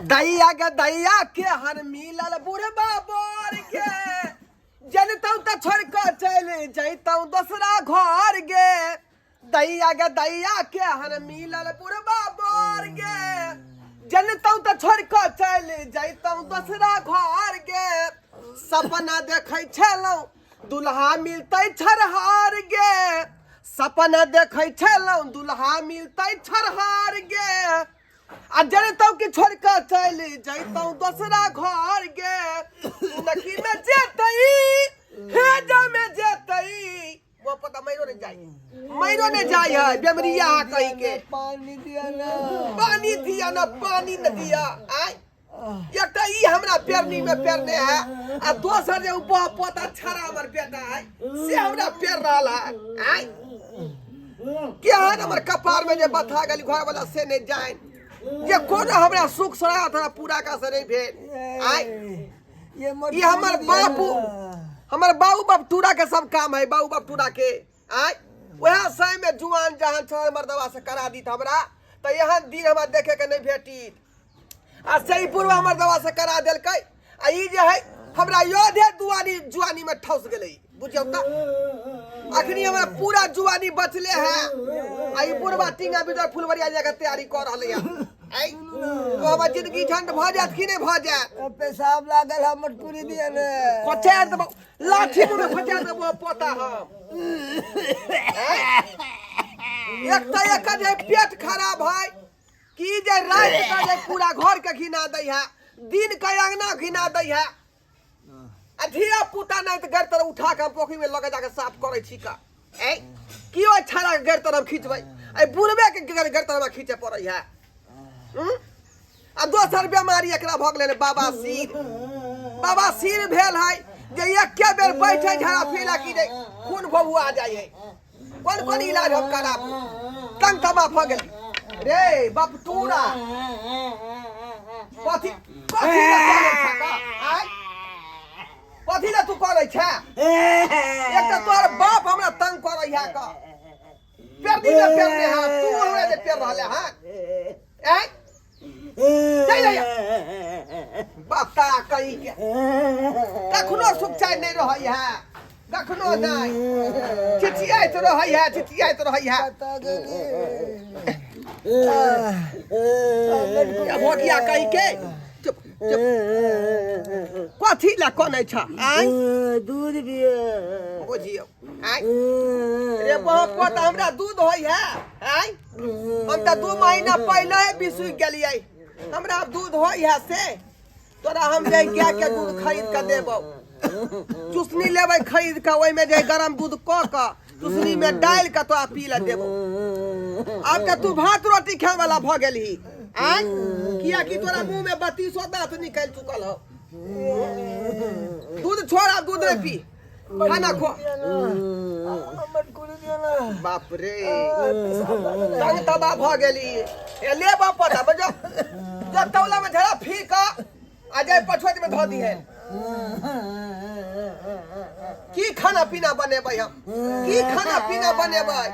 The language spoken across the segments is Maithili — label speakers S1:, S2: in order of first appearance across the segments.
S1: दैया के दैया के हर मिलल बुढ़बा बोर के जनतौ तऽ छोड़ कऽ चलि जैतौ दोसरा घर गे। दैया के दैया के हर मिलल बुढ़बा बोर गे, जनतौ तऽ छोड़ कऽ चलि जैतौ दोसरा घर गे। सपना देखै छलहुँ दुल्हा मिलतै छरहार गे, सपना देखै छलहुँ दुल्हा मिलतै छरहार गे। आ जनतौ कि छोड़ कऽ चलि जैतौ दोसरा घर गे। नकी में जेतै हे जमे जेतै वो पता मैरो नहीं जाय, मैरो नहीं जाय है बेमरिया कहीं के।
S2: पानी दिया ना,
S1: पानी दिया ना, पानी न दिया। आय एक ई हमरा पेरनी में पेरने है आ दोसर जे ऊपर पोता छड़ा हमर बेटा है से हमरा पेर रहल है। आय केहन हमर कपार में जे बथा गेल घर वाला से नहीं जाए जे कोनो हमरा सुख सराय थोड़ा पूरा का से नहीं भेल। आय
S2: ये
S1: ई हमर बापू, हमर बाबू बाप टूरा के सब काम है, बाबू बाप टूरा के। आय वएह समय में जुआन जहान छह मर्दवा से करा दी हमरा तो यहाँ दिन हमरा देखे के नहीं भेटी। आ सही पूर्व हमर दवा से करा देलकै आ ई जे है हमरा योधे दुआनी जुआनी में ठौस गेलै, बुझियौ त अखनी हमरा पूरा जुआनी बचले है आ ई बुढ़वा टींगा बिदर फुलवरिया जाके तैयारी कर रहलै है। ऐ तो हमर जिंदगी झंड भ जायत कि नहीं भ जायत?
S2: पेशाब लागल हम मटकुरी दिया ने
S1: खोचार देबो लाठी मुँह में खोचार देबो पोता हम। एक तऽ एकर जे पेट खराब है कि जे रात का जे पूरा घर के घिना दै है, दिन के अंगना घिना दै है। आ धिया पुता नहीं तो घर तरफ उठा के हम पोखरी में लगे जाके साफ करे छी का। ऐ की ओइ छाड़ा के घर तरफ खींचबै, ऐ बुढ़बे के घर तरफ खींचे पड़ै है। आ दोसर बीमारी एकरा भऽ गेलै बाबा सिर। बाबा सिर भेल है जे एके बेर बैठे झड़ा फीला की नहीं खून भभुआ जाइ है। कोन कोन इलाज हम कराबू, तंग तबाह भऽ गेली रे बपटूरा। कथी कथी लए करै छह का? आँय? कथी लए तू करै छह? एक तऽ तोहर बाप हमरा तंग करै है का, पेरनी में पेरने है, तू हमरा जे पेर रहले है। आँय? चलि जाइए बता कहीं के कखनो सुख चैन नहीं रहै है, कखनो नहीं, चिचियाइत रहै है, चिचियाइत रहै है। भोगिया कहीं के चुप चुप कथी लए कनै छ? आँय
S2: दूध पिए
S1: बुझियौ। आँय रे बहप तऽ हमरा दूध होइ है। आँय हम तऽ 2 महीना पहले ही बिसुक गेलियै, हमरा आब दूध होइ है से तोरा हम जे गाय के दूध खरीद के देबौ। चुसनी लेबै खरीद के, ओहिमे जे गरम दूध कऽ के चुसनी में डालि के तोरा पी लए देबौ। आब तऽ तू भात रोटी खाय वाला भऽ गेलही। आँय कियाकि तोरा मुँह में 32 दाँत निकलि चुकल हौ। दूध छोड़, आब दूध नहीं पी, खाना खो। बाप रे तंग तबाह भऽ गेली। ए ले बाप पता बजो जो तौला में झड़ा फीक आ जाए पछुआत में धऽ दिहे। की खाना पीना बनेबै हम, की खाना पीना बनेबै?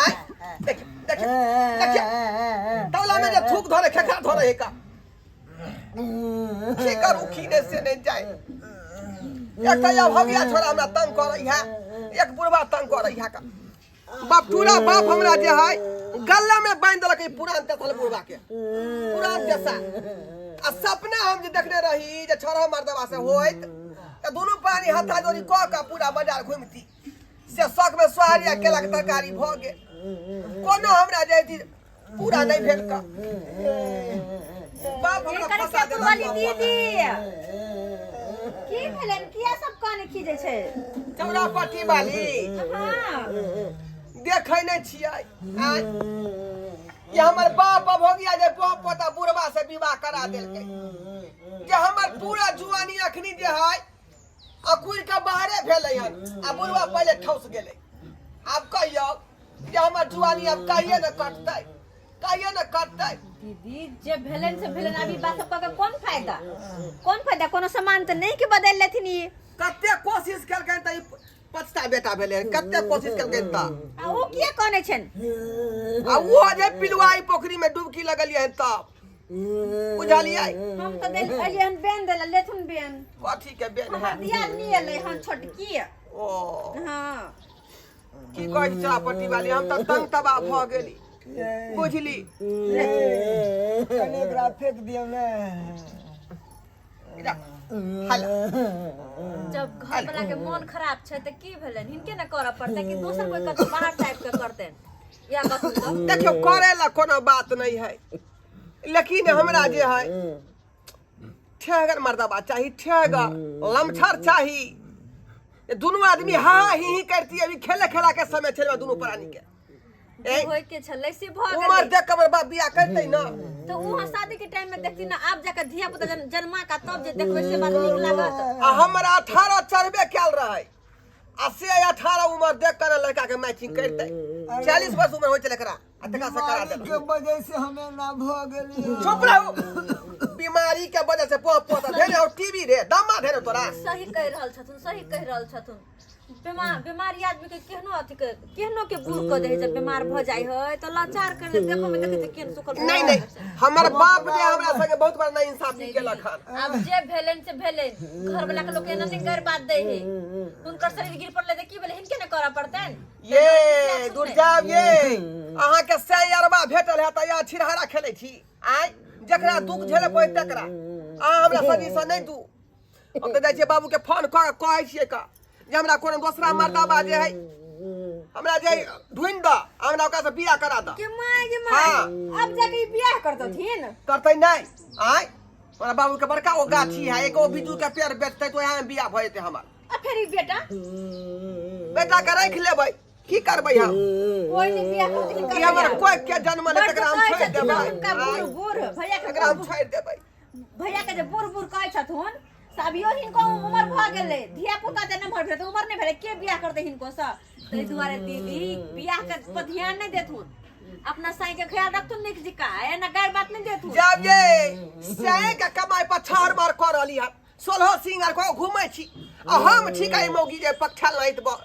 S1: आँय देख देख देख तौला में जे थूक धरे खेखा धरे का की करू की नहीं से नहीं जाए। एक तऽ अभगिया छोरा हमरा तंग करै है, एक बुढ़वा तंग करै है का। बापटूरा बाप हमरा जे है गल्ला में बांधि देलक ई पुरान तेसल बुढ़वा के, पुरान तेसा। आ सपना हम जे देखने रही जे छरह मर्दवा से होइत तऽ दुनू प्राणी हत्था जोड़ी कऽ कऽ पूरा बाजार घुमती, से शौक में सोहारी आ केला के तरकारी भऽ गेल। कोनो हमरा जे अथी पूरा नहीं भेल का बाप हमरा
S3: एकर
S1: फंसा
S3: के
S1: देलक
S3: वाली
S1: बाप।
S3: दीदी की भेलन, किया सब काने खींचे छै?
S1: चौरा पट्टी वाली
S3: हाँ
S1: देखै नहीं छियै। आँय ये हमर बाप अभोगिया जे बाप पोता बुढ़वा से विवाह करा देलकै, जे हमर पूरा जुआनी अखनी जे है अकुर के बाहरे भेलै हन आ बुढ़वा पहिले ठौस गेलै। आब कहियौ जे हमर जुआनी आब कहिए ने कटतै, कहिए ने कटतै।
S3: दीदी जे भेलन से भेलन, अभी बात सब कऽ के कोन फायदा, कोन फायदा? कोनो सामान तऽ नहीं के बदल लेथिन ई।
S1: कते कोशिश केलकै तऽ ई पछता बेटा भेलै, कते कोशिश केलकै तऽ।
S3: आ ओ किया कहने छनि?
S1: आ ओ जे पिलुआई पोखरी में डुबकी लगलियै हन तब बुझलियै?
S3: हम तऽ देल एलियै हन बेन देला, लेथुन बेन।
S1: कथी के बेन है?
S3: हमर दियादनी एलै हन छोटकी।
S1: ओ।
S3: हँ।
S1: की कहै छी चापट्टी वाली, हम तऽ तंग तबाह भऽ गेली, बुझली?
S2: कनि एकरा फेंक दियौ ने।
S1: हेलो।
S3: जब घर वाला के मन खराब छै तऽ की भेलनि? हिनके ने करऽ पड़तै कि दोसर कोई कतौ बाहर से आबि कऽ करतनि या कथू तऽ?
S1: देखियौ, करे ला कोनो बात नहीं है, लेकिन हमरा जे है ठेहगर मर्दबा चाही, ठेहगर लमछर चाही। ये दुनू आदमी हा हा ही ही करती। अभी खेले खेला के समय छलै दुनू प्राणी के।
S3: जे होय के छलै से भऽ
S1: उमर
S3: गेलै।
S1: देख के हमर बाप बियाह करतै ना।
S3: तऽ वहाँ शादी के टाइम में देखती ना, आब जाके धिया पुता जन्मा का तब जे देखबै से बात नीक लागत?
S1: आ हमरा 18 चढ़बे कयल रहै आ से 18 उमर देख कर लड़का के मैचिंग करतै। 40 वर्ष उमर होइ छलै एकरा आ तकरा से करा
S2: बीमारी
S1: देलक।
S2: के वजह से हमें ना भ गेलियै।
S1: चुप रहू। बीमारी के वजह से पो पो धेने हो टीबी रे, दमा धेने तोरा।
S3: सही कहि रहल छथुन, सही कहि रहल छथुन। बीमारी आदमी के केहनो अथी के केहनो के बूढ़ कऽ दै है। जब बीमार भऽ जाइ है तऽ लाचार कर दे। देखो में देखै छी केहन सुखल।
S1: नहीं नहीं, हमर बाप जे हमरा संगे बहुत बड़ा नाइंसाफी केलक हन।
S3: आब जे भेलनि से भेलनि। घर वाला के लोक एना नहि गैर बात दै है। हुनकर शरीर गिर पड़लै तऽ की भेलै? हिनके ने करऽ पड़तनि।
S1: ये दुर्जा, ये अहाँ के सै अरबा भेटल है तऽ या छिरहारा खेलै छी आय। जकरा दुख झेले पड़े तकरा अहाँ हमरा सजीसँ नहि दू। हम तऽ जाइ छियै, बाबू के फोन कऽ कहै छियै का जे हमरा कोनो दोसरा मर्दाबा जे है हमरा जे ढूंढि दऽ, हमरा ओकरा से बियाह करा दऽ।
S3: के my गे my.
S1: हाँ।
S3: अब जाके ई बियाह कर दथिन।
S1: करतै नहि आय। हमरा बाबू के बड़का ओ गाछी है, एगो बिजू के पेड़ बेचतै तऽ ओएह में बियाह भऽ जेतै हमर।
S3: आ फेर ई बेटा?
S1: बेटा के राखि लेबै, की करबै हम?
S3: कोई नहीं बियाह करथिन।
S1: ई हमर कोइ के जन्म नहि,
S3: बड्ड
S1: तकरा हम
S3: कहै
S1: छोड़ि
S3: छथिन
S1: देबै?
S3: हुनका बूढ़ बूढ़ भैया के।
S1: तकरा हम छोड़ि देबै?
S3: भैया के जे बूढ़ बूढ़ कहै छथुन से अभियो हिनको उमर भऽ गेलै। धिया पुता जे नम्हर भेलै तऽ उमर नहि भेलै। के बियाह करतै हिनको से? ताहि दुआरे दीदी बियाह के पर ध्यान नहि देथुन, अपना साई के ख्याल रखथुन नीक जिका, एना गैर बात नहि देथुन।
S1: जाब ये सै के कमाई पर छाड़ मार कऽ रहली हन, सोलह सिंगार कऽ घूमै छी आ हम ठीक है मौगी जे पक्षा लाइत ब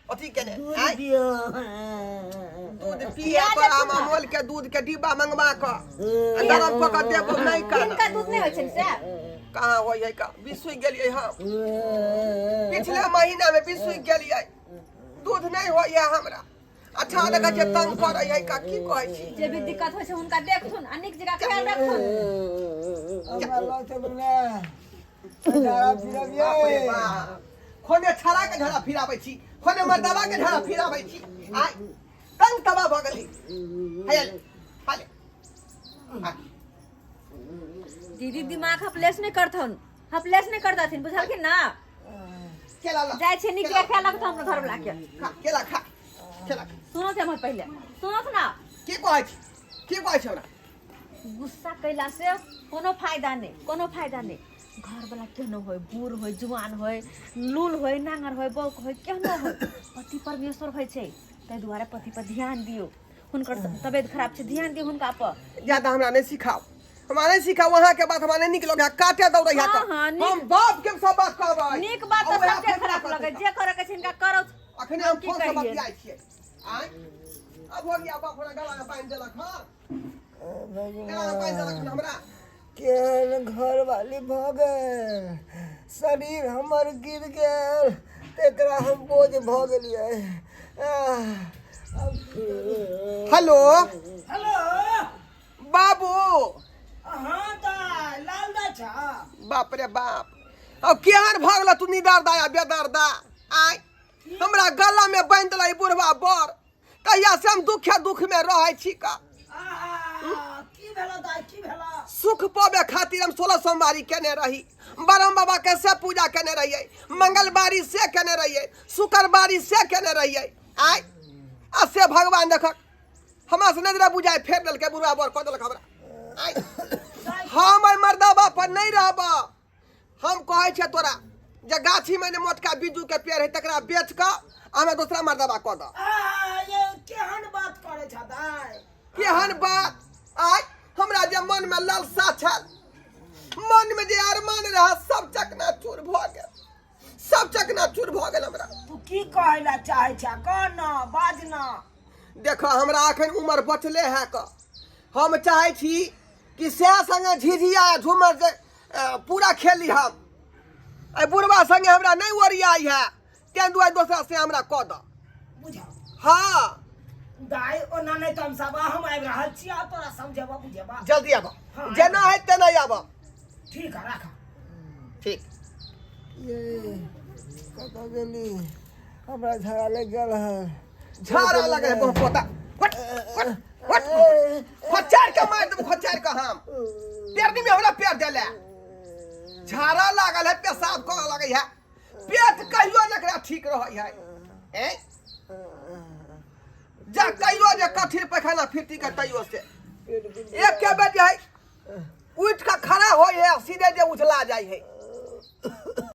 S1: अथी केने
S2: दूध
S1: आँय?
S2: दियौ।
S1: दूध पिए पर हम अमूल के दूध के डिब्बा मंगवा कऽ आ गरम कऽ कऽ देबो नहि कान।
S3: हिनका दूध नहि होइ छनि से?
S1: कहाँ होइ है का? बिसुइ गेलियै हम, पिछले महीना में बिसुइ गेलियै। दूध नहि होइए हमरा। अच्छा देखै छियै तंग करै है का, की कहै छी?
S3: जे भी दिक्कत होइ छै हुनका देखथुन आ नीक जकाँ ख्याल रखथुन।
S2: हमरा लऽ चलू ने, झाड़ा फिरबियै।
S1: बाप रे बाप, खोने छड़ा के झड़ा फिराबै छी, खोने मर्दाबा के झड़ा फिराबै छी। आय तंग तबाह भऽ गेली। हैया ले, खा ले। आ,
S3: दीदी दिमाग हपलेस नहि करथुन, हपलेस नहि करतथिन, बुझलखिन ना?
S1: केला ला।
S3: जाइ छै, नीक जकाँ ख्याल रखथुन अपना घरवला के।
S1: खा केला, खा केला खा।
S3: सुनत हमर पहिले सुनत ना।
S1: की कहै छी? की कहै छी हमरा?
S3: गुस्सा कैला से कोनो फायदा नहि, कोनो फायदा नहि। घरवला केहनो होय, बूढ़ होय, जुआन होय, लूल होय, नांगर होय, बौक होय, केहनो होय, पति परमेश्वर होइ छै। ताहि दुआरे पति पर ध्यान दियौ। हुनकर तबियत खराब छै, ध्यान दियौ हुनका पर।
S1: ज्यादा हमरा नहि सिखाउ, हमरा नहि सिखाउ। अहाँके बात हमरा नहि नीक लगै, काटे दौड़ै है।
S3: हाँ, हाँ, नीक-
S1: हम बाप के सब बात कहबै।
S3: नीक बात तऽ
S1: आ उएह
S3: सबके
S1: फैसला
S3: खराब
S1: करतै।
S3: लगै। जे करऽ के छै हिनका करौ।
S1: अखने हम
S3: की
S1: फोन से
S3: कहियै?
S1: बतियाइ छियै। आँय, अब हो गया। बाप हमरा गला में बान्हि देलक हँ, गला में बान्हि देलक हन हमरा।
S2: केहन घरवाली भऽ गेल! शरीर हमर गिर गेल, तेकरा हम बोझ भऽ गेलियै। आह, आब की करू?
S1: हेलो।
S4: हेलो।
S1: बाबू।
S4: हाँ दाइ, लाल दाइ छा?
S1: बाप रे बाप, अब केहन भऽ गेल तू निदार दा या बेदार दा? आय, हमरा गला में बान्हि देला ई बुढ़वा बर। कहिया से हम दुखे दुख में रहै छी का।
S4: आहा, की भेला दाइ, की भेला?
S1: सुख पावे खातिर हम 16 सोमवारी केने रही, ब्रह्म बाबा के से पूजा केने रहियै, मंगलवारी से केने रहियै, शुक्रवारी से केने रहियै। आय, आ से भगवान देखक हमरा से नजरा बुझाय फेर देलकै, बुढ़वा बर कऽ देलक हमरा। आय, हम एहि मर्दाबा पर नहि रहब। हम कहै छियै तोरा जे गाछी में ने मोटका बिज्जू के पेड़ है, तकरा बेच कऽ हमरा दोसरा मर्दाबा कऽ दऽ।
S4: आहा, ये केहन बात करै छा दाइ?
S1: केहन बात? आय, हमरा जे मन में लालसा छल, मन में जे अरमान रहा, सब चकनाचूर भऽ गेल, सब चकनाचूर भऽ गेल हमरा।
S4: तू की कहै ला चाहै छा? कह न, बाज न।
S1: देख, हमरा अखन उमर बचले है क, हम चाहै छी कि सएह संगे झिझिया झूमर जे पूरा खेली हम। एहि बुढ़बा संगे हमरा नहि ओरियाइ है, तें दुआरे दोसरा से हमरा कऽ दऽ।
S4: बुझा।
S1: हाँ।
S4: दाइ ओना नहि तऽ हम सब हम आबि रहल छी आ तोरा समझेबा बुझेबा।
S1: जल्दी आबऽ।
S4: हाँ,
S1: जेना है तेना आबऽ।
S4: ठीक है, राख।
S1: ठीक।
S2: ये कतऽ गेली? हमरा झड़ा लागि गेल है।
S1: झाड़ा लगे है बहुत पोता। हट हट हट, खोचार के मार देबो, खोचार के हम पेरनी में हमरा पेर देले। झाड़ा लागल है, पेशाब करऽ लगे है, पेट कहियो ने एकरा ठीक रहै है। हैं जा कहियो जे कठिन पैखाना फिरती के तैयो से एक के बेर जे है उठ के खड़ा होय है, सीधे जे उछला जाइ है।